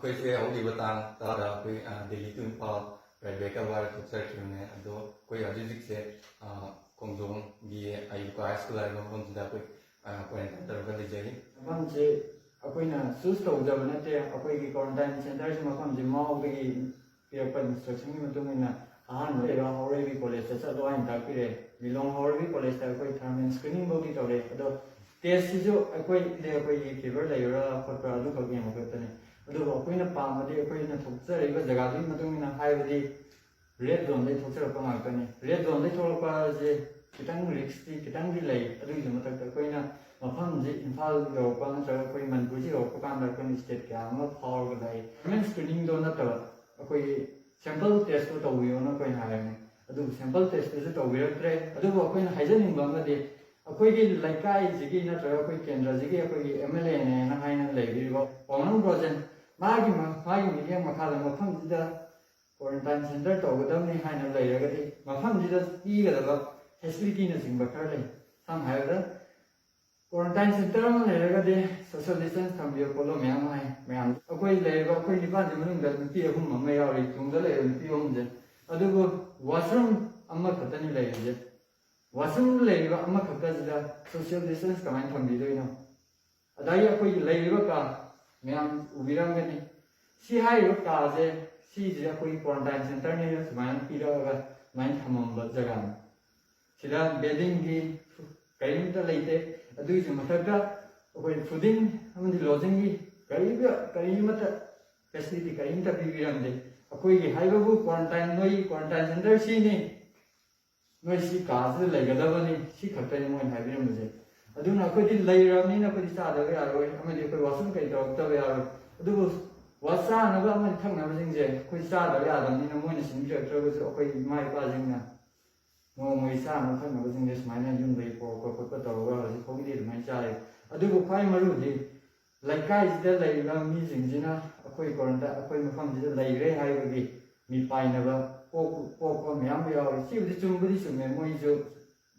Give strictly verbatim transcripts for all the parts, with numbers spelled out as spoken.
ꯑꯩꯈꯣꯏꯁꯦ ꯍꯧꯈꯤꯕ ꯇꯥꯡ ꯇꯔꯥꯗ ꯑꯩꯈꯣꯏ, ꯑ, ꯗꯦꯜꯂꯤ ꯇꯨ ꯏꯝꯐꯥꯜ ꯔꯦꯜꯋꯦ ꯀꯔꯕꯥꯔ ꯊꯣꯛꯆꯔꯛꯈꯤꯕꯅꯦ꯫ ꯑꯗꯣ ꯑꯩꯈꯣꯏ ꯍꯧꯖꯤꯛ ꯍꯧꯖꯤꯛꯁꯦ, ꯑ, ꯈꯣꯡꯖꯣꯝꯒꯤ ꯑꯌꯨꯀꯥ ꯍꯥꯏ ꯁ꯭ꯀꯨꯜ ꯍꯥꯏꯕ ꯃꯐꯝꯁꯤꯗ ꯑꯩꯈꯣꯏ, ꯑ, ꯀ꯭ꯋꯥꯔꯦꯟꯇꯥꯏꯟ ꯇꯧꯔꯒ ꯂꯩꯖꯔꯤ꯫ ꯃꯐꯝꯁꯦ ꯑꯩꯈꯣꯏꯅ ꯆꯨꯁ ꯇꯧꯖꯕ ꯅꯠꯇꯦ꯫ ꯑꯩꯈꯣꯏꯒꯤ ꯀ꯭ꯋꯥꯔꯦꯟꯇꯥꯏꯟ ꯁꯦꯟꯇꯔꯁꯤ ꯃꯐꯝꯁꯤ ꯃꯥꯎꯗꯒꯤ ꯄꯤꯔꯛꯄ ꯏꯟꯁꯇ꯭ꯔꯛꯁꯟꯒꯤ ꯃꯇꯨꯡ ꯏꯟꯅ ꯑꯍꯥꯟꯕ ꯂꯩꯕ ꯍꯥꯎꯔꯩꯕꯤ ꯀꯣꯂꯦꯖꯇ ꯆꯠꯂꯣ ꯍꯥꯏꯅ ꯇꯥꯛꯄꯤꯔꯦ꯫ ꯂꯤꯂꯣꯡ ꯍꯥꯎꯔꯩꯕꯤ ꯀꯣꯂꯦꯖꯇ ꯑꯩꯈꯣꯏ ꯊꯔꯃꯦꯜ ꯁ꯭ꯀ꯭ꯔꯤꯅꯤꯡ ꯐꯥꯎꯗꯤ ꯇꯧꯔꯦ꯫ ꯑꯗꯣ ꯇꯦꯁꯁꯤꯁꯨ ꯑꯩꯈꯣꯏꯗꯤ ꯑꯩꯈꯣꯏꯒꯤ ꯐꯤꯚꯔ ꯂꯩꯕ꯭ꯔꯥ ꯈꯣꯠꯄ꯭ꯔꯥ ꯑꯗꯨꯈꯛ ꯌꯦꯡꯕ ꯈꯛꯇꯅꯤ꯫ ꯑꯗꯨꯕꯨ ꯑꯩꯈꯣꯏꯅ ꯄꯥꯝꯕꯗꯤ ꯑꯩꯈꯣꯏꯅ ꯊꯣꯛꯆꯔꯛꯏꯕ ꯖꯒꯥꯗꯨꯒꯤ ꯃꯇꯨꯡ ꯏꯟꯅ, ꯍꯥꯏꯕꯗꯤ ꯔꯦꯗ ꯖꯣꯟꯗꯒꯤ ꯊꯣꯛꯆꯔꯛꯄ ꯉꯥꯛꯇꯅꯤ꯫ ꯔꯦꯗ ꯖꯣꯟꯗꯒꯤ ꯊꯣꯛꯂꯛꯄ ꯑꯁꯦ ꯈꯤꯇꯪ ꯔꯤꯛꯁꯇꯤ ꯈꯤꯇꯪꯗꯤ ꯂꯩ꯫ ꯑꯗꯨꯒꯤꯁꯨ ꯃꯊꯛꯇ ꯑꯩꯈꯣꯏꯅ ꯃꯐꯝꯁꯤ ꯏꯝꯐꯥꯜ ꯌꯧꯔꯛꯄ ꯅꯠꯇ꯭ꯔꯒ ꯑꯩꯈꯣꯏ ꯃꯅꯤꯄꯨꯔꯁꯤ ꯌꯧꯔꯛꯄ ꯀꯥꯟꯗ ꯑꯩꯈꯣꯏꯅ ꯁ꯭ꯇꯦꯠ ꯀꯌꯥ ꯑꯃ ꯐꯥꯎꯔꯒ ꯂꯥꯛꯏ꯫ ꯒꯣꯔꯃꯦꯟ ꯁ꯭ꯀ꯭ꯔꯤꯅꯤꯡꯗꯣ ꯅꯠꯇꯕ ꯑꯩꯈꯣꯏꯒꯤ ꯁꯦꯝꯄꯜ ꯇꯦꯁꯇꯣ ꯇꯧꯕꯤꯌꯣꯅ ꯑꯩꯈꯣꯏꯅ ꯍꯥꯏꯔꯝꯃꯤ꯫ ꯑꯗꯨꯕꯨ ꯁꯦꯝꯄꯜ ꯇꯦꯁꯇꯨꯁꯨ ꯇꯧꯕꯤꯔꯛꯇ꯭ꯔꯦ꯫ ꯑꯗꯨꯕꯨ ꯑꯩꯈꯣꯏꯅ ꯍꯥꯏꯖꯅꯤꯡꯕ ꯑꯃꯗꯤ ꯑꯩꯈꯣꯏꯒꯤ ꯂꯩꯀꯥꯏꯁꯤꯒꯤ ꯅꯠꯇ꯭ꯔꯒ ꯑꯩꯈꯣꯏ ꯀꯦꯟꯗ꯭ꯔꯁꯤꯒꯤ ꯑꯩꯈꯣꯏꯒꯤ ꯑꯦꯝ ꯑꯦꯜ ꯑꯦꯅꯦꯅ ꯍꯥꯏꯅ ꯂꯩꯕꯤꯔꯤꯕ ꯄꯥꯎꯅꯝ ꯕ꯭ꯔꯣꯖꯦꯟ, ꯃꯥꯒꯤ ꯃ-, ꯃꯥꯒꯤ ꯃꯤꯠꯌꯦꯡ ꯃꯈꯥꯗ ꯃꯐꯝꯁꯤꯗ ꯀ꯭ꯋꯥꯔꯦꯟꯇꯥꯏꯟ ꯁꯦꯟꯇꯔ ꯇꯧꯒꯗꯕꯅꯤ ꯍꯥꯏꯅ ꯂꯩꯔꯒꯗꯤ ꯃꯐꯝꯁꯤꯗ ꯄꯤꯒꯗꯕ ꯐꯦꯁꯤꯂꯤꯇꯤꯅꯆꯤꯡꯕ ꯈꯔ ꯂꯩ꯫ ꯁꯝꯅ ꯍꯥꯏꯔꯕꯗ ꯀ꯭ꯋꯥꯔꯦꯟꯇꯥꯏꯟ ꯁꯦꯟꯇꯔ ꯑꯃ ꯂꯩꯔꯒꯗꯤ ꯁꯣꯁꯤꯌꯦꯜ ꯗꯤꯁꯇꯦꯟꯁ ꯊꯝꯕꯤꯌꯨ ꯈꯣꯠꯂꯨ ꯃꯌꯥꯝ ꯍꯥꯏ꯫ ꯃꯌꯥꯝ ꯑꯩꯈꯣꯏ ꯂꯩꯔꯤꯕ ꯑꯩꯈꯣꯏ ꯅꯤꯄꯥꯟꯁꯤ ꯃꯅꯨꯡꯗ ꯅꯨꯄꯤ ꯑꯍꯨꯝ ꯑꯃ ꯌꯥꯎꯔꯤ, ꯇꯨꯡꯗ ꯂꯩꯔꯤꯕ ꯅꯨꯄꯤ ꯑꯍꯨꯝꯁꯦ꯫ ꯑꯗꯨꯕꯨ ꯋꯥꯁꯔꯨꯝ ꯑꯃꯈꯛꯇꯅꯤ ꯂꯩꯔꯤꯁꯦ꯫ ꯋꯥꯁꯔꯨꯝ ꯂꯩꯔꯤꯕ ꯑꯃꯈꯛꯇꯁꯤꯗ ꯁꯣꯁꯤꯌꯦꯜ ꯗꯤꯁꯇꯦꯟꯁ ꯀꯃꯥꯏꯅ ꯊꯝꯕꯤꯗꯣꯏꯅꯣ? ꯑꯗꯒꯤ ꯑꯩꯈꯣꯏꯒꯤ ꯂꯩꯔꯤꯕ ꯀꯥ ꯃꯌꯥꯝ ꯎꯕꯤꯔꯝꯒꯅꯤ꯫ ꯁꯤ ꯍꯥꯏꯔꯤꯕ ꯀꯥꯁꯦ, ꯁꯤꯁꯦ ꯑꯩꯈꯣꯏꯒꯤ ꯀ꯭ꯋꯥꯔꯦꯟꯇꯥꯏꯟ ꯁꯦꯟꯇꯔꯅꯦꯅ ꯁꯨꯃꯥꯏꯅ ꯄꯤꯔꯛꯑꯒ ꯁꯨꯃꯥꯏꯅ ꯊꯝꯃꯝꯕ ꯖꯒꯥꯅꯤ꯫ ꯁꯤꯗ ꯕꯦꯗꯤꯡꯒꯤ ꯀꯔꯤꯝꯇ ꯂꯩꯇꯦ꯫ ꯑꯗꯨꯒꯤꯁꯨ ꯃꯊꯛꯇ ꯑꯩꯈꯣꯏ ꯐꯨꯗꯤꯡ ꯑꯃꯗꯤ ꯂꯣꯗꯤꯡꯒꯤ ꯀꯔꯤꯒ-, ꯀꯔꯤꯃꯠꯇ ꯐꯦꯁꯤꯂꯤꯇꯤ ꯀꯔꯤꯝꯇ ꯄꯤꯕꯤꯔꯝꯗꯦ꯫ ꯑꯩꯈꯣꯏꯒꯤ ꯍꯥꯏꯕꯕꯨ ꯀ꯭ꯋꯥꯔꯦꯟꯇꯥꯏꯟ, ꯅꯣꯏꯒꯤ ꯀ꯭ꯋꯥꯔꯦꯟꯇꯥꯏꯟ ꯁꯦꯟꯇꯔ ꯁꯤꯅꯤ, ꯅꯣꯏ ꯁꯤ ꯀꯥꯁꯤꯗ ꯂꯩꯒꯗꯕꯅꯤ, ꯁꯤ ꯈꯛꯇꯅꯤ ꯃꯣꯏꯅ ꯍꯥꯏꯕꯤꯔꯝꯕꯁꯦ꯫ ꯑꯗꯨꯅ ꯑꯩꯈꯣꯏꯗꯤ ꯂꯩꯔꯕꯅꯤꯅ ꯑꯩꯈꯣꯏꯗꯤ ꯆꯥꯗꯕ ꯌꯥꯔꯣꯏ, ꯑꯃꯗꯤ ꯑꯩꯈꯣꯏ ꯋꯥꯁꯔꯨꯝ ꯀꯩ ꯇꯧꯔꯛꯇꯕ ꯌꯥꯔꯣꯏ꯫ ꯑꯗꯨꯕꯨ ꯋꯥ ꯆꯥꯅꯕ ꯑꯃꯗꯤ ꯊꯛꯅꯕꯁꯤꯡꯁꯦ ꯑꯩꯈꯣꯏ ꯆꯥꯗꯕ ꯌꯥꯗꯕꯅꯤꯅ ꯃꯣꯏꯅ ꯁꯤꯟꯕꯤꯔꯛꯇ꯭ꯔꯒꯁꯨ ꯑꯩꯈꯣꯏ ꯏꯃꯥ ꯏꯄꯥꯁꯤꯡꯅ ꯅꯣꯡꯃꯒꯤ ꯆꯥꯅꯕ ꯊꯛꯅꯕꯁꯤꯡꯁꯦ ꯁꯨꯃꯥꯏꯅ ꯌꯨꯝꯗꯒꯤ ꯄꯨꯔꯛꯄ ꯈꯣꯠꯄ ꯇꯧꯔꯒ ꯍꯧꯖꯤꯛ ꯐꯥꯎꯒꯤꯗꯤ ꯑꯗꯨꯃꯥꯏꯅ ꯆꯥꯔꯤ꯫ ꯑꯗꯨꯕꯨ ꯈ꯭ꯋꯥꯏ ꯃꯔꯨꯗꯤ ꯂꯩꯀꯥꯏꯁꯤꯗ ꯂꯩꯔꯤꯕ ꯃꯤꯁꯤꯡꯁꯤꯅ ꯑꯩꯈꯣꯏ ꯀ꯭ꯋꯥꯔꯦꯟꯇꯥꯏꯟ, ꯑꯩꯈꯣꯏ ꯃꯐꯝꯁꯤꯗ ꯂꯩꯔꯦ ꯍꯥꯏꯕꯒꯤ ꯃꯤꯄꯥꯏꯅꯕ ꯄꯣꯛ-, ꯄꯣꯛꯄ ꯃꯌꯥꯝ ꯌꯥꯎꯔꯤ꯫ ꯁꯤꯕꯨꯗꯤ ꯆꯨꯝꯕꯨꯗꯤ ꯆꯨꯝꯃꯦ, ꯃꯣꯏꯁꯨ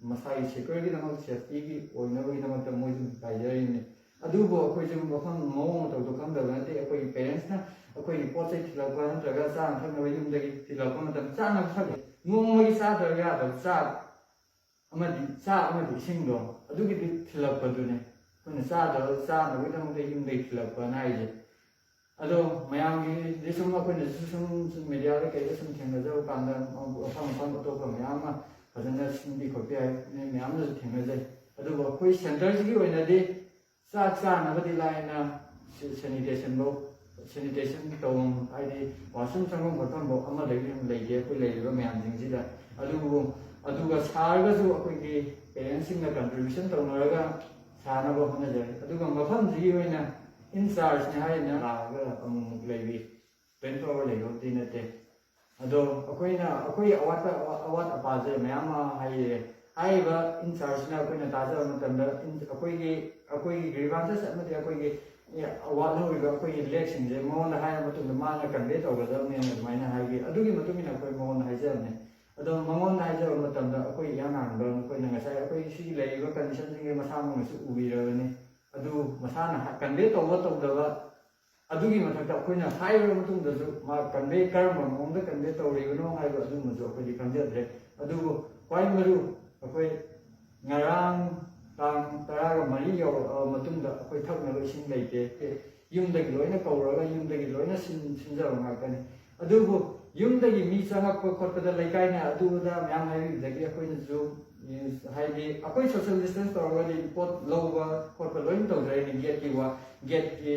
ꯃꯁꯥꯒꯤ ꯁꯦꯀ꯭ꯌꯨꯔꯤꯇꯤꯒꯤꯗꯃꯛ, ꯁꯦꯐꯇꯤꯒꯤ ꯑꯣꯏꯅꯕꯒꯤꯗꯃꯛꯇ ꯃꯣꯏꯁꯨ ꯄꯥꯏꯖꯔꯤꯕꯅꯤ꯫ ꯑꯗꯨꯕꯨ ꯑꯩꯈꯣꯏꯁꯨ ꯃꯐꯝ ꯃꯑꯣꯡ ꯃꯇꯧꯗꯣ ꯈꯪꯗꯕ ꯅꯠꯇꯦ꯫ ꯑꯩꯈꯣꯏꯒꯤ ꯄꯦꯔꯦꯟꯁꯅ ꯄꯣꯠ ꯆꯩ ꯊꯤꯜꯂꯛꯄ ꯅꯠꯇ꯭ꯔꯒ ꯆꯥꯅ ꯊꯛꯅꯕ ꯌꯨꯝꯗꯒꯤ ꯊꯤꯜꯂꯛꯄ ꯃꯇꯝ, ꯆꯥꯅꯕ ꯊꯛꯅꯕ ꯅꯣꯡꯃꯒꯤ ꯆꯥꯗꯕ ꯌꯥꯗꯕ ꯆꯥꯛ ꯑꯃꯗꯤ, ꯆꯥꯛ ꯑꯃꯗꯤ ꯏꯁꯤꯡꯗꯣ, ꯑꯗꯨꯒꯤꯗꯤ ꯊꯤꯜꯂꯛꯄꯗꯨꯅꯦ ꯑꯩꯈꯣꯏꯅ ꯆꯥꯗꯕ, ꯆꯥꯅꯕꯒꯤꯗꯃꯛꯇ ꯌꯨꯝꯗꯒꯤ ꯊꯤꯜꯂꯛꯄꯅ ꯍꯥꯏꯁꯦ꯫ ꯑꯗꯣ ꯃꯌꯥꯝꯒꯤꯗꯤ ꯁꯨꯝ ꯑꯩꯈꯣꯏꯅꯁꯨ ꯁꯨꯝ, ꯁꯨꯝ ꯃꯦꯗꯤꯌꯥꯗ ꯀꯩꯗ ꯁꯨꯝ ꯊꯦꯡꯅꯖꯕ ꯀꯥꯟꯗ, ꯃꯐꯝ ꯃꯐꯝ ꯑꯇꯣꯞꯄ ꯃꯌꯥꯝ ꯑꯃ ꯐꯖꯅ ꯁꯤꯟꯕꯤ ꯈꯣꯠꯄꯤ ꯍꯥꯏ, ꯃꯌꯥꯝꯅꯁꯨ ꯊꯦꯡꯅꯖꯩ꯫ ꯑꯗꯨꯕꯨ ꯑꯩꯈꯣꯏ ꯁꯦꯟꯇꯔꯁꯤꯒꯤ ꯑꯣꯏꯅꯗꯤ ꯆꯥꯛ ꯆꯥꯅꯕꯗꯤ ꯂꯥꯏꯅ ꯁꯦꯅꯤꯇꯦꯁꯟꯐꯧ, ꯁꯦꯅꯤꯇꯦꯁꯟ ꯇꯧꯐꯝ, ꯍꯥꯏꯗꯤ ꯋꯥꯁꯔꯨꯝ ꯆꯪꯐꯝ ꯈꯣꯠꯐꯝꯐꯧ ꯑꯃꯗꯒꯤ ꯍꯦꯟꯅ ꯂꯩꯇꯦ ꯑꯩꯈꯣꯏ ꯂꯩꯔꯤꯕ ꯃꯌꯥꯝꯁꯤꯡꯁꯤꯗ꯫ ꯑꯗꯨꯕꯨ, ꯑꯗꯨꯒ ꯁꯥꯔꯒꯁꯨ ꯑꯩꯈꯣꯏꯒꯤ ꯄꯦꯔꯦꯟꯁꯁꯤꯡꯅ ꯀꯟꯇ꯭ꯔꯤꯕ꯭ꯌꯨꯁꯟ ꯇꯧꯅꯔꯒ ꯁꯥꯅꯕ ꯍꯣꯠꯅꯖꯔꯤ꯫ ꯑꯗꯨꯒ ꯃꯐꯝꯁꯤꯒꯤ ꯑꯣꯏꯅ ꯏꯟ ꯆꯥꯔꯖꯅꯤ ꯍꯥꯏꯗꯅ ꯂꯥꯛꯑꯒ ꯑꯃꯨꯛ ꯂꯩꯕꯤ, ꯇ꯭ꯋꯦꯟꯇꯤ ꯐꯣꯔ ꯑꯋꯥꯔ ꯂꯩꯕꯕꯨꯗꯤ ꯅꯠꯇꯦ꯫ ꯑꯗꯣ ꯑꯩꯈꯣꯏꯅ, ꯑꯩꯈꯣꯏꯒꯤ ꯑꯋꯥꯠꯄ, ꯑꯋꯥꯠ ꯑꯄꯥꯁꯦ ꯃꯌꯥꯝ ꯑꯃ ꯍꯥꯏꯔꯦ꯫ ꯍꯥꯏꯔꯤꯕ ꯏꯟ ꯆꯥꯔꯖꯁꯤꯅ ꯑꯩꯈꯣꯏꯅ ꯇꯥꯖꯕ ꯃꯇꯝꯗ, ꯏꯟ-, ꯑꯩꯈꯣꯏꯒꯤ, ꯑꯩꯈꯣꯏꯒꯤ ꯒ꯭ꯔꯤꯚꯥꯟꯁꯦꯁ ꯑꯃꯗꯤ ꯑꯩꯈꯣꯏꯒꯤ, ꯑꯦ, ꯋꯥꯠꯍꯧꯔꯤꯕ ꯑꯩꯈꯣꯏꯒꯤ ꯂꯦꯛꯁꯤꯡꯁꯦ ꯃꯉꯣꯟꯗ ꯍꯥꯏꯔꯕ ꯃꯇꯨꯡꯗ ꯃꯥꯅ ꯀꯟꯚꯦ ꯇꯧꯒꯗꯕꯅꯦꯅ ꯑꯗꯨꯃꯥꯏꯅ ꯍꯥꯏꯈꯤ꯫ ꯑꯗꯨꯒꯤ ꯃꯇꯨꯡ ꯏꯟꯅ ꯑꯩꯈꯣꯏ ꯃꯉꯣꯟꯗ ꯍꯥꯏꯖꯕꯅꯦ꯫ ꯑꯗꯣ ꯃꯉꯣꯟꯗ ꯍꯥꯏꯖꯕ ꯃꯇꯝꯗ ꯑꯩꯈꯣꯏ ꯏꯍꯥꯟ ꯍꯥꯟꯕ ꯃꯈꯣꯏꯅ ꯉꯁꯥꯏ ꯑꯩꯈꯣꯏ ꯁꯤꯒꯤ ꯂꯩꯔꯤꯕ ꯀꯟꯗꯤꯁꯟꯁꯤꯡꯁꯦ ꯃꯁꯥꯃꯛꯅꯁꯨ ꯎꯕꯤꯔꯕꯅꯤ꯫ ꯑꯗꯨ ꯃꯁꯥꯅ ꯀꯟꯚꯦ ꯇꯧꯕ ꯇꯧꯗꯕ ꯑꯗꯨꯒꯤ ꯃꯊꯛꯇ ꯑꯩꯈꯣꯏꯅ ꯍꯥꯏꯔꯕ ꯃꯇꯨꯡꯗꯁꯨ ꯃꯥ ꯀꯟꯚꯦ, ꯀꯔꯝꯕ ꯃꯑꯣꯡꯗ ꯀꯟꯚꯦ ꯇꯧꯔꯤꯕꯅꯣ ꯍꯥꯏꯕ ꯑꯗꯨꯒꯨꯝꯕꯁꯨ ꯑꯩꯈꯣꯏꯗꯤ ꯈꯪꯖꯗ꯭ꯔꯦ꯫ ꯑꯗꯨꯕꯨ ꯈ꯭ꯋꯥꯏ ꯃꯔꯨ, ꯑꯩꯈꯣꯏ ꯉꯔꯥꯡ ꯇꯥꯡ ꯇꯔꯥꯒ ꯃꯔꯤ ꯌꯧꯔꯛꯑꯕ ꯃꯇꯨꯡꯗ ꯑꯩꯈꯣꯏ ꯊꯛꯅꯕ ꯏꯁꯤꯡ ꯂꯩꯇꯦ꯫ ꯌꯨꯝꯗꯒꯤ ꯂꯣꯏꯅ ꯀꯧꯔꯒ ꯌꯨꯝꯗꯒꯤ ꯂꯣꯏꯅ ꯁꯤꯟ-, ꯁꯤꯟꯖꯕ ꯉꯥꯛꯇꯅꯤ꯫ ꯑꯗꯨꯕꯨ ꯌꯨꯝꯗꯒꯤ ꯃꯤ ꯆꯪꯉꯛꯄ ꯈꯣꯠꯄꯗ ꯂꯩꯀꯥꯏꯅ ꯑꯗꯨ ꯑꯗꯥ ꯃꯌꯥꯝ ꯍꯥꯏꯕꯤꯕꯗꯒꯤ ꯑꯩꯈꯣꯏꯅꯁꯨ, ꯍꯥꯏꯗꯤ ꯑꯩꯈꯣꯏ ꯁꯣꯁꯤꯌꯦꯜ ꯗꯤꯁꯇꯦꯟꯁ ꯇꯧꯔꯒꯗꯤ ꯄꯣꯠ ꯂꯧꯕ ꯈꯣꯠꯄ ꯂꯣꯏꯅ ꯇꯧꯖꯔꯤꯅꯤ꯫ ꯒꯦꯠꯀꯤ ꯋꯥ-, ꯒꯦꯠꯀꯤ,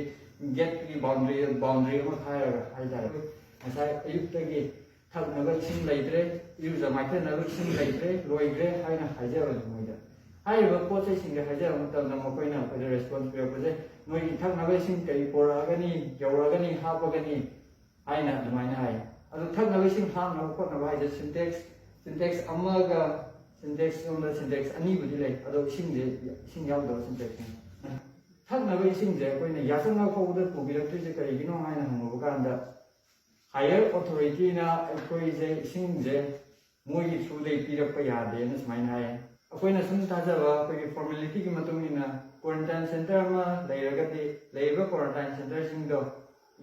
ꯒꯦꯠꯀꯤ ꯕꯥꯎꯟꯗꯔꯤ, ꯕꯥꯎꯟꯗꯔꯤ ꯑꯃ ꯈꯥꯏꯔꯒ ꯍꯥꯏꯇꯥꯔꯦ꯫ ꯉꯁꯥꯏ ꯑꯌꯨꯛꯇꯒꯤ ꯊꯛꯅꯕ ꯏꯁꯤꯡ ꯂꯩꯇ꯭ꯔꯦ, ꯏꯔꯨꯖ ꯃꯥꯏꯊꯅꯕ ꯏꯁꯤꯡ ꯂꯩꯇ꯭ꯔꯦ, ꯂꯣꯏꯈ꯭ꯔꯦ ꯍꯥꯏꯅ ꯍꯥꯏꯖꯕꯅꯤ ꯃꯣꯏꯗ꯫ ꯍꯥꯏꯔꯤꯕ ꯄꯣꯠ ꯆꯩꯁꯤꯡꯁꯦ ꯍꯥꯏꯖꯕ ꯃꯇꯝꯗ ꯃꯈꯣꯏꯅ ꯑꯩꯈꯣꯏꯗ ꯔꯦꯁꯄꯣꯟꯁ ꯄꯤꯔꯛꯄꯁꯦ, "ꯅꯣꯏꯒꯤ ꯊꯛꯅꯕ ꯏꯁꯤꯡ ꯀꯔꯤ ꯄꯨꯔꯛꯑꯒꯅꯤ, ꯌꯧꯔꯛꯑꯒꯅꯤ, ꯍꯥꯞꯄꯒꯅꯤ?" ꯍꯥꯏꯅ ꯑꯗꯨꯃꯥꯏꯅ ꯍꯥꯏ꯫ ꯑꯗꯣ ꯊꯛꯅꯕ ꯏꯁꯤꯡ ꯍꯥꯞꯅꯕ ꯈꯣꯠꯅꯕ ꯍꯥꯏꯁꯦ ꯁꯤꯟꯇꯦꯛꯁ, ꯁꯤꯟꯇꯦꯛꯁ ꯑꯃꯒ, ꯁꯤꯟꯇꯦꯛꯁ ꯁꯣꯝꯗ ꯁꯤꯟꯇꯦꯛꯁ ꯑꯅꯤꯕꯨꯗꯤ ꯂꯩ, ꯑꯗꯣ ꯏꯁꯤꯡꯁꯦ, ꯏꯁꯤꯡ ꯌꯥꯎꯗꯕ ꯁꯤꯟꯇꯦꯛꯁꯅꯤ꯫ ꯊꯛꯅꯕ ꯏꯁꯤꯡꯁꯦ ꯑꯩꯈꯣꯏꯅ ꯌꯥꯆꯪꯉꯛ ꯐꯥꯎꯕꯗ ꯄꯨꯕꯤꯔꯛꯇ꯭ꯔꯤꯁꯦ ꯀꯔꯤꯒꯤꯅꯣ ꯍꯥꯏꯅ ꯍꯪꯉꯨꯕ ꯀꯥꯟꯗ, ꯍꯥꯌꯔ ꯑꯣꯊꯣꯔꯤꯇꯤꯅ ꯑꯩꯈꯣꯏꯁꯦ ꯏꯁꯤꯡꯁꯦ ꯃꯣꯏꯒꯤ ꯊ꯭ꯔꯨꯗꯩ ꯄꯤꯔꯛꯄ ꯌꯥꯗꯦꯅ ꯁꯨꯃꯥꯏꯅ ꯍꯥꯏ꯫ ꯑꯩꯈꯣꯏꯅ ꯁꯨꯝ ꯊꯥꯖꯕ, ꯑꯩꯈꯣꯏꯒꯤ ꯐꯣꯔꯃꯦꯂꯤꯇꯤꯒꯤ ꯃꯇꯨꯡ ꯏꯟꯅ ꯀ꯭ꯋꯥꯔꯦꯟꯇꯥꯏꯟ ꯁꯦꯟꯇꯔ ꯑꯃ ꯂꯩꯔꯒꯗꯤ, ꯂꯩꯔꯤꯕ ꯀ꯭ꯋꯥꯔꯦꯟꯇꯥꯏꯟ ꯁꯦꯟꯇꯔꯁꯤꯡꯗꯣ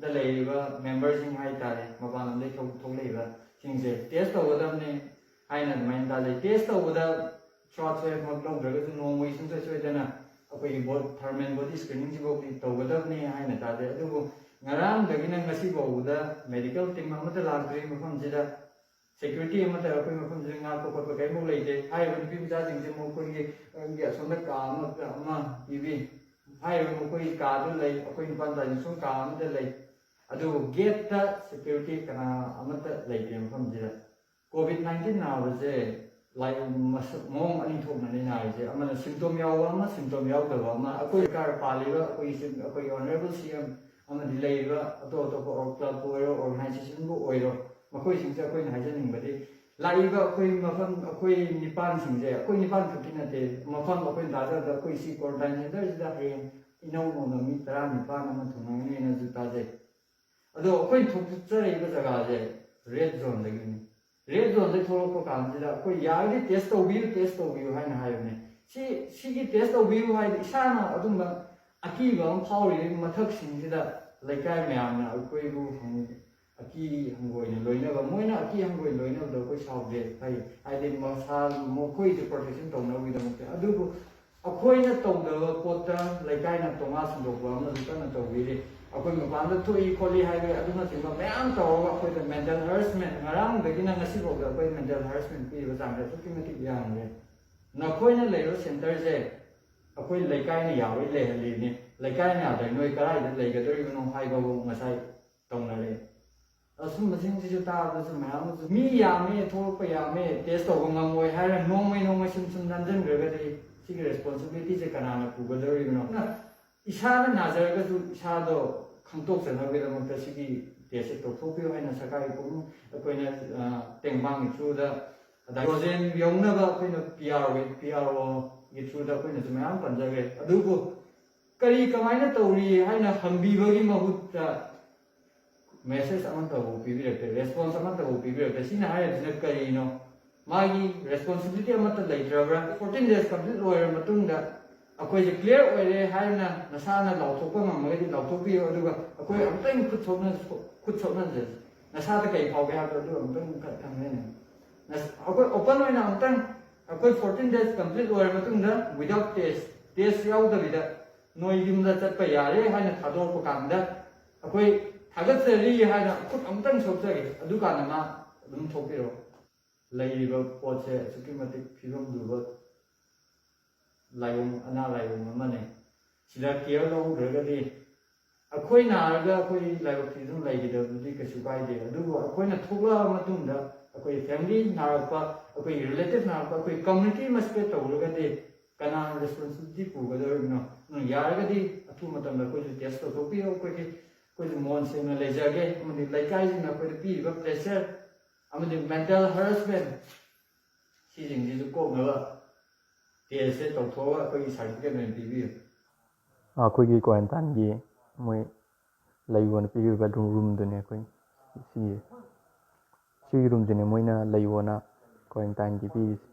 ꯗ ꯂꯩꯔꯤꯕ ꯃꯦꯝꯕꯔꯁꯤꯡ ꯍꯥꯏꯇꯥꯔꯦ, ꯃꯄꯥꯟ ꯂꯝꯗꯒꯤ ꯊꯣꯛ- ꯊꯣꯛꯂꯛꯏꯕꯁꯤꯡꯁꯦ ꯇꯦꯁ ꯇꯧꯒꯗꯕꯅꯤ ꯍꯥꯏꯅ ꯑꯗꯨꯃꯥꯏꯅ ꯇꯥꯖꯩ꯫ ꯇꯦꯁ ꯇꯧꯕꯗ ꯁ꯭ꯋꯥꯕ ꯁ꯭ꯋꯦꯞꯃꯛ ꯂꯧꯗ꯭ꯔꯒꯁꯨ ꯅꯣꯡꯃꯒꯤ ꯁꯨꯡꯁꯣꯏ ꯁꯣꯏꯗꯅ ꯑꯩꯈꯣꯏꯒꯤ ꯕꯣ- ꯊꯔꯃꯦꯜ ꯕꯣꯗꯤ ꯁ꯭ꯀ꯭ꯔꯤꯅꯤꯡꯁꯤꯐꯥꯎꯗꯤ ꯇꯧꯒꯗꯕꯅꯤ ꯍꯥꯏꯅ ꯇꯥꯖꯩ꯫ ꯑꯗꯨꯕꯨ ꯉꯔꯥꯡꯗꯒꯤꯅ ꯉꯁꯤ ꯐꯥꯎꯕꯗ ꯃꯦꯗꯤꯀꯦꯜ ꯇꯤꯝ ꯑꯃꯠꯇ ꯂꯥꯛꯇ꯭ꯔꯤ ꯃꯐꯝꯁꯤꯗ꯫ ꯁꯦꯀ꯭ꯌꯨꯔꯤꯇꯤ ꯑꯃꯠꯇ ꯑꯩꯈꯣꯏ ꯃꯐꯝꯁꯤꯗ ꯉꯥꯛꯄ ꯈꯣꯠꯄ ꯀꯔꯤꯃꯨꯛ ꯂꯩꯇꯦ꯫ ꯍꯥꯏꯔꯤꯕ ꯅꯨꯄꯤ ꯃꯆꯥꯁꯤꯡꯁꯦ ꯃꯈꯣꯏꯒꯤ ꯑꯩꯒꯤ ꯑꯁꯣꯝꯗ ꯀꯥ ꯑꯃ ꯑꯃ ꯄꯤꯕꯤ꯫ ꯍꯥꯏꯔꯤꯕ ꯃꯈꯣꯏꯒꯤ ꯀꯥꯗ ꯂꯩ, ꯑꯩꯈꯣꯏ ꯅꯨꯄꯥ ꯃꯆꯥꯁꯤꯡ ꯁꯣꯝ ꯀꯥ ꯑꯃꯗ ꯂꯩ꯫ ꯑꯗꯨꯕꯨ ꯒꯦꯠꯇ ꯁꯦꯀ꯭ꯌꯨꯔꯤꯇꯤ ꯀꯅꯥ ꯑꯃꯠꯇ ꯂꯩꯇꯦ ꯃꯐꯝꯁꯤꯗ꯫ ꯀꯣꯚꯤꯗ ꯅꯥꯏꯟꯇꯤꯟ ꯅꯥꯕꯁꯦ ꯂꯥꯏ ꯃꯁꯛ ꯃꯑꯣꯡ ꯑꯅꯤ ꯊꯣꯛꯅꯅꯤ ꯅꯥꯔꯤꯁꯦ꯫ ꯑꯃꯅ ꯁꯤꯝꯇꯣꯝ ꯌꯥꯎꯕ ꯑꯃ, ꯁꯤꯝꯇꯣꯝ ꯌꯥꯎꯗꯕ ꯑꯃ꯫ ꯑꯩꯈꯣꯏ ꯁꯔꯀꯥꯔ ꯄꯥꯜꯂꯤꯕ ꯑꯩꯈꯣꯏꯒꯤ ꯁꯤ- ꯑꯩꯈꯣꯏꯒꯤ ꯑꯣꯅꯔꯦꯕꯜ ꯁꯤ ꯑꯦꯝ ꯑꯃꯗꯤ ꯂꯩꯔꯤꯕ ꯑꯇꯣꯞ ꯑꯇꯣꯞꯄ ꯑꯣꯔ ꯀ꯭ꯂꯕꯄꯨ ꯑꯣꯏꯔꯣ, ꯑꯣꯔꯒꯅꯥꯏꯖꯦꯁꯟꯕꯨ ꯑꯣꯏꯔꯣ, ꯃꯈꯣꯏꯁꯤꯡꯁꯦ ꯑꯩꯈꯣꯏꯅ ꯍꯥꯏꯖꯅꯤꯡꯕꯗꯤ ꯂꯥꯛꯏꯕ ꯑꯩꯈꯣꯏ ꯃꯐꯝ ꯑꯩꯈꯣꯏ ꯅꯤꯄꯥꯟꯁꯤꯡꯁꯦ, ꯑꯩꯈꯣꯏ ꯅꯤꯄꯥꯟ ꯈꯛꯇꯤ ꯅꯠꯇꯦ, ꯃꯐꯝ ꯑꯩꯈꯣꯏꯅ ꯇꯥꯖꯕꯗ ꯑꯩꯈꯣꯏ ꯁꯤ ꯀ꯭ꯋꯥꯔꯟꯇꯥꯏꯟ ꯁꯦꯟꯇꯔꯁꯤꯗ ꯍꯌꯦꯡ ꯏꯅꯧ ꯅꯧꯅ ꯃꯤ ꯇꯔꯥꯅꯤꯄꯥꯟ ꯑꯃ ꯊꯨꯡꯂꯒꯅꯤꯅꯁꯨ ꯇꯥꯖꯩ꯫ ꯑꯗꯣ ꯑꯩꯈꯣꯏ ꯊꯣꯛꯆꯔꯛꯏꯕ ꯖꯒꯥꯁꯦ ꯔꯦꯗ ꯖꯣꯟꯗꯒꯤꯅꯤ꯫ ꯔꯦꯗ ꯖꯣꯟꯗꯒꯤ ꯊꯣꯛꯂꯛꯄ ꯀꯥꯟꯁꯤꯗ ꯑꯩꯈꯣꯏ ꯌꯥꯔꯒꯗꯤ ꯇꯦꯁ ꯇꯧꯕꯤꯌꯨ, ꯇꯦꯁ ꯇꯧꯕꯤꯌꯨ ꯍꯥꯏꯅ ꯍꯥꯏꯕꯅꯦ꯫ ꯁꯤ ꯁꯤꯒꯤ ꯇꯦꯁ ꯇꯧꯕꯤꯌꯨ ꯍꯥꯏꯗꯤ ꯏꯁꯥꯅ ꯑꯗꯨꯝꯕ ꯑꯀꯤꯕ ꯑꯃ ꯐꯥꯎꯔꯤꯕ ꯃꯊꯛꯁꯤꯡꯁꯤꯗ ꯂꯩꯀꯥꯏ ꯃꯌꯥꯝꯅ ꯑꯩꯈꯣꯏꯕꯨ ꯍꯪ- ꯑꯀꯤ ꯍꯪꯒꯣꯏꯅ ꯂꯣꯏꯅꯕ, ꯃꯣꯏꯅ ꯑꯀꯤ ꯍꯪꯒꯣꯏꯅ ꯂꯣꯏꯅꯕꯗꯣ ꯑꯩꯈꯣꯏ ꯁꯥꯎꯗꯦ, ꯐꯩ꯫ ꯍꯥꯏꯗꯤ ꯃꯁꯥ ꯃꯈꯣꯏꯁꯦ ꯄ꯭ꯔꯣꯇꯦꯛꯁꯟ ꯇꯧꯅꯕꯒꯤꯗꯃꯛꯇ꯫ ꯑꯗꯨꯕꯨ ꯑꯩꯈꯣꯏꯅ ꯇꯧꯗꯕ ꯄꯣꯠꯇ ꯂꯩꯀꯥꯏꯅ ꯇꯣꯉꯥꯟ ꯁꯟꯗꯣꯛꯄ ꯑꯃꯁꯨ ꯀꯟꯅ ꯇꯧꯕꯤꯔꯤ꯫ ꯑꯩꯈꯣꯏ ꯃꯄꯥꯟꯗ ꯊꯣꯛꯏ ꯈꯣꯠꯂꯤ ꯍꯥꯏꯕ ꯑꯗꯨꯅꯆꯤꯡꯕ ꯃꯌꯥꯝ ꯇꯧꯔꯒ ꯑꯩꯈꯣꯏꯗ ꯃꯦꯟꯇꯦꯜ ꯍꯔꯥꯁꯃꯦꯟ, ꯉꯔꯥꯡꯗꯒꯤꯅ ꯉꯁꯤꯐꯥꯎꯗ ꯑꯩꯈꯣꯏ ꯃꯦꯟꯇꯦꯜ ꯍꯔꯥꯁꯃꯦꯟ ꯄꯤꯔꯤꯕ ꯆꯥꯡꯁꯦ ꯑꯁꯨꯛꯀꯤ ꯃꯇꯤꯛ ꯌꯥꯝꯈ꯭ꯔꯦ꯫ ꯅꯈꯣꯏꯅ ꯂꯩꯔꯤꯕ ꯁꯦꯟꯇꯔꯁꯦ ꯑꯩꯈꯣꯏ ꯂꯩꯀꯥꯏꯅ ꯌꯥꯔꯣꯏ ꯂꯩꯍꯜꯂꯤꯕꯅꯤ꯫ ꯂꯩꯀꯥꯏꯅ ꯌꯥꯗ꯭ꯔꯦ, ꯅꯣꯏ ꯀꯗꯥꯏꯗ ꯂꯩꯒꯗꯧꯔꯤꯕꯅꯣ ꯍꯥꯏꯕꯕꯨ ꯉꯁꯥꯏ ꯇꯧꯅꯔꯦ꯫ ꯑꯁꯨꯝꯕꯁꯤꯡꯁꯤꯁꯨ ꯇꯥꯕꯗꯁꯨ ꯃꯌꯥꯝ ꯑꯃꯁꯨ ꯃꯤ ꯌꯥꯝꯃꯦ, ꯊꯣꯛꯂꯛꯄ ꯌꯥꯝꯃꯦ, ꯇꯦꯁ ꯇꯧꯕ ꯉꯝꯃꯣꯏ ꯍꯥꯏꯔ ꯅꯣꯡꯃꯩ ꯅꯣꯡꯃꯩ ꯁꯨꯝ ꯁꯨꯝ ꯅꯝꯁꯤꯟꯈ꯭ꯔꯒꯗꯤ ꯁꯤꯒꯤ ꯔꯦꯁꯄꯣꯟꯁꯤꯕꯤꯂꯤꯇꯤꯁꯦ ꯀꯅꯥꯅ ꯄꯨꯒꯗꯧꯔꯤꯕꯅꯣ? ꯑꯗꯨꯅ ꯏꯁꯥꯅ ꯅꯥꯖꯔꯒꯁꯨ ꯏꯁꯥꯗꯣ ꯈꯪꯗꯣꯛꯆꯅꯕꯒꯤꯗꯃꯛꯇ ꯁꯤꯒꯤ ꯇꯦꯁꯁꯦ ꯇꯧꯊꯣꯛꯄꯤꯌꯨ ꯍꯥꯏꯅ ꯁꯔꯀꯥꯔꯒꯤ ꯄꯨꯛꯅꯤꯡ ꯑꯩꯈꯣꯏꯅ, ꯑ, ꯇꯦꯡꯕꯥꯡꯒꯤ ꯊ꯭ꯔꯨꯗ, ꯑꯗ ꯍꯥꯏꯗ꯭ꯔꯣꯖꯦꯟ ꯌꯧꯅꯕ ꯑꯩꯈꯣꯏꯅ ꯄꯤ ꯑꯥꯔ ꯑꯣ, ꯄꯤ ꯑꯥꯔ ꯑꯣꯒꯤ ꯊ꯭ꯔꯨꯗ ꯑꯩꯈꯣꯏꯅꯁꯨ ꯃꯌꯥꯝ ꯄꯟꯖꯈ꯭ꯔꯦ꯫ ꯑꯗꯨꯕꯨ ꯀꯔꯤ ꯀꯃꯥꯏꯅ ꯇꯧꯔꯤ ꯍꯥꯏꯅ ꯍꯪꯕꯤꯕꯒꯤ ꯃꯍꯨꯠꯇ ꯃꯦꯁꯦꯖ ꯑꯃꯠꯇꯐꯥꯎ ꯄꯤꯕꯤꯔꯛꯇꯦ, ꯔꯦꯁꯄꯣꯟꯁ ꯑꯃꯠꯇꯐꯥꯎ ꯄꯤꯕꯤꯔꯛꯇꯦ꯫ ꯁꯤꯅ ꯍꯥꯏꯔꯤꯕꯁꯤꯅ ꯀꯔꯤꯅꯣ? ꯃꯥꯒꯤ ꯔꯦꯁꯄꯣꯟꯁꯤꯕꯤꯂꯤꯇꯤ ꯑꯃꯠꯇ ꯂꯩꯇ꯭ꯔꯕ꯭ꯔꯥ? ꯐꯣꯔꯇꯤꯟ ꯗꯦꯖ ꯀꯝꯄ꯭ꯂꯤꯠ ꯑꯣꯏꯔꯕ ꯃꯇꯨꯡꯗ ꯑꯩꯈꯣꯏꯁꯦ ꯀ꯭ꯂꯤꯌꯥꯔ ꯑꯣꯏꯔꯦ ꯍꯥꯏꯅ ꯅꯁꯥꯅ ꯂꯥꯎꯊꯣꯛꯄ ꯉꯝꯃꯒꯗꯤ ꯂꯥꯎꯊꯣꯛꯄꯤꯌꯨ, ꯑꯗꯨꯒ ꯑꯩꯈꯣꯏ ꯑꯃꯨꯛꯇꯪ ꯈꯨꯠ ꯁꯣꯛꯅ-, ꯈꯨꯠ ꯁꯣꯛꯅꯖꯁꯤ꯫ ꯅꯁꯥꯗ ꯀꯔꯤ ꯐꯥꯎꯒꯦ ꯍꯥꯏꯕꯗꯣ ꯑꯗꯨ ꯑꯃꯨꯛꯇꯪ ꯈ-, ꯈꯪꯖꯅꯤꯡꯉꯤ꯫ ꯅꯁ-, ꯑꯩꯈꯣꯏ ꯑꯣꯄꯟ ꯑꯣꯏꯅ ꯑꯃꯨꯛꯇꯪ, ꯑꯩꯈꯣꯏ fourteen days complete ꯑꯣꯏꯔ ꯃꯇꯨꯡꯗ without test, test ꯌꯥꯎꯗꯕꯤꯗ ꯅꯣꯏ ꯌꯨꯝꯗ ꯆꯠꯄ ꯌꯥꯔꯦ ꯍꯥꯏꯅ ꯊꯥꯗꯣꯔꯛꯄ ꯀꯥꯟꯗ, ꯑꯩꯈꯣꯏ ꯊꯥꯒꯠꯆꯔꯤ ꯍꯥꯏꯅ ꯈꯨꯠ ꯑꯃꯨꯛꯇꯪ ꯁꯣꯛꯆꯒꯦ, ꯑꯗꯨꯀꯥꯟꯗ ꯃꯥ ꯑꯗꯨꯝ ꯊꯣꯛꯄꯤꯔꯛꯑꯣ꯫ ꯂꯩꯔꯤꯕ ꯄꯣꯠꯁꯦ ꯑꯁꯨꯛꯀꯤ ꯃꯇꯤꯛ ꯐꯤꯕꯝ ꯂꯨꯕ ꯂꯥꯏꯑꯣꯡ, ꯑꯅꯥ ꯂꯥꯏꯑꯣꯡ ꯑꯃꯅꯤ꯫ ꯁꯤꯗ ꯀꯤꯌꯔ ꯂꯧꯍꯧꯗ꯭ꯔꯒꯗꯤ ꯑꯩꯈꯣꯏ ꯅꯥꯔꯒ ꯑꯩꯈꯣꯏ ꯂꯥꯏꯕꯛꯇꯤ ꯑꯗꯨꯝ ꯂꯩꯒꯗꯕꯗꯨꯗꯤ ꯀꯩꯁꯨ ꯀꯥꯏꯗꯦ, ꯑꯗꯨꯕꯨ ꯑꯩꯈꯣꯏꯅ ꯊꯣꯛꯂꯛꯑ ꯃꯇꯨꯡꯗ ꯑꯩꯈꯣꯏ ꯐꯦꯃꯤꯂꯤ ꯅꯥꯔꯛꯄ, ꯑꯩꯈꯣꯏ ꯔꯤꯂꯦꯇꯤꯚ ꯅꯥꯔꯛꯄ, ꯑꯩꯈꯣꯏ ꯀꯝꯃ꯭ꯌꯨꯅꯤꯇꯤ ꯑꯃ ꯁ꯭ꯄ꯭ꯔꯦꯗ ꯇꯧꯔꯒꯗꯤ ꯀꯅꯥꯅ ꯔꯦꯁꯄꯣꯟꯁꯤꯕꯤꯂꯤꯇꯤ ꯄꯨꯒꯗꯧꯔꯤꯕꯅꯣ? ꯑꯗꯨꯅ ꯌꯥꯔꯒꯗꯤ ꯑꯊꯨꯕ ꯃꯇꯝꯗ ꯑꯩꯈꯣꯏꯁꯨ ꯇꯦꯁ ꯇꯧꯊꯣꯛꯄꯤꯌꯨ꯫ ꯑꯩꯈꯣꯏꯒꯤ, ꯑꯩꯈꯣꯏꯁꯨ ꯃꯣꯟ ꯁꯦꯡꯅ ꯂꯩꯖꯒꯦ, ꯑꯃꯗꯤ ꯂꯩꯀꯥꯏꯁꯤꯡꯅ ꯑꯩꯈꯣꯏꯗ ꯄꯤꯔꯤꯕ ꯄ꯭ꯔꯦꯁꯔ ꯑꯃꯗꯤ ꯃꯦꯟꯇꯦꯜ ꯍꯔꯥꯁꯃꯦꯟ, ꯁꯤꯁꯤꯡꯁꯤꯁꯨ ꯀꯣꯛꯅꯕ ꯇꯦꯁꯁꯦ ꯇꯧꯊꯣꯛꯑꯒ ꯑꯩꯈꯣꯏꯒꯤ ꯁꯥꯔꯇꯤꯐꯤꯀꯦꯠ ꯑꯣꯏꯅ ꯄꯤꯕꯤꯌꯨ꯫ ꯑꯩꯈꯣꯏꯒꯤ ꯀ꯭ꯋꯥꯔꯦꯟꯇꯥꯏꯟꯒꯤ ꯃꯣꯏ ꯂꯩꯌꯣꯅ ꯄꯤꯕꯤꯕ ꯔꯨꯝꯗꯨꯅꯦ ꯑꯩꯈꯣꯏ ꯁꯤꯒꯤ, ꯁꯤꯒꯤ ꯔꯨꯝꯁꯤꯅꯦ ꯃꯣꯏꯅ ꯂꯩꯌꯣꯅ ꯀ꯭ꯋꯥꯔꯦꯟꯇꯥꯏꯟꯒꯤ ꯄꯤꯔꯤꯁꯦ꯫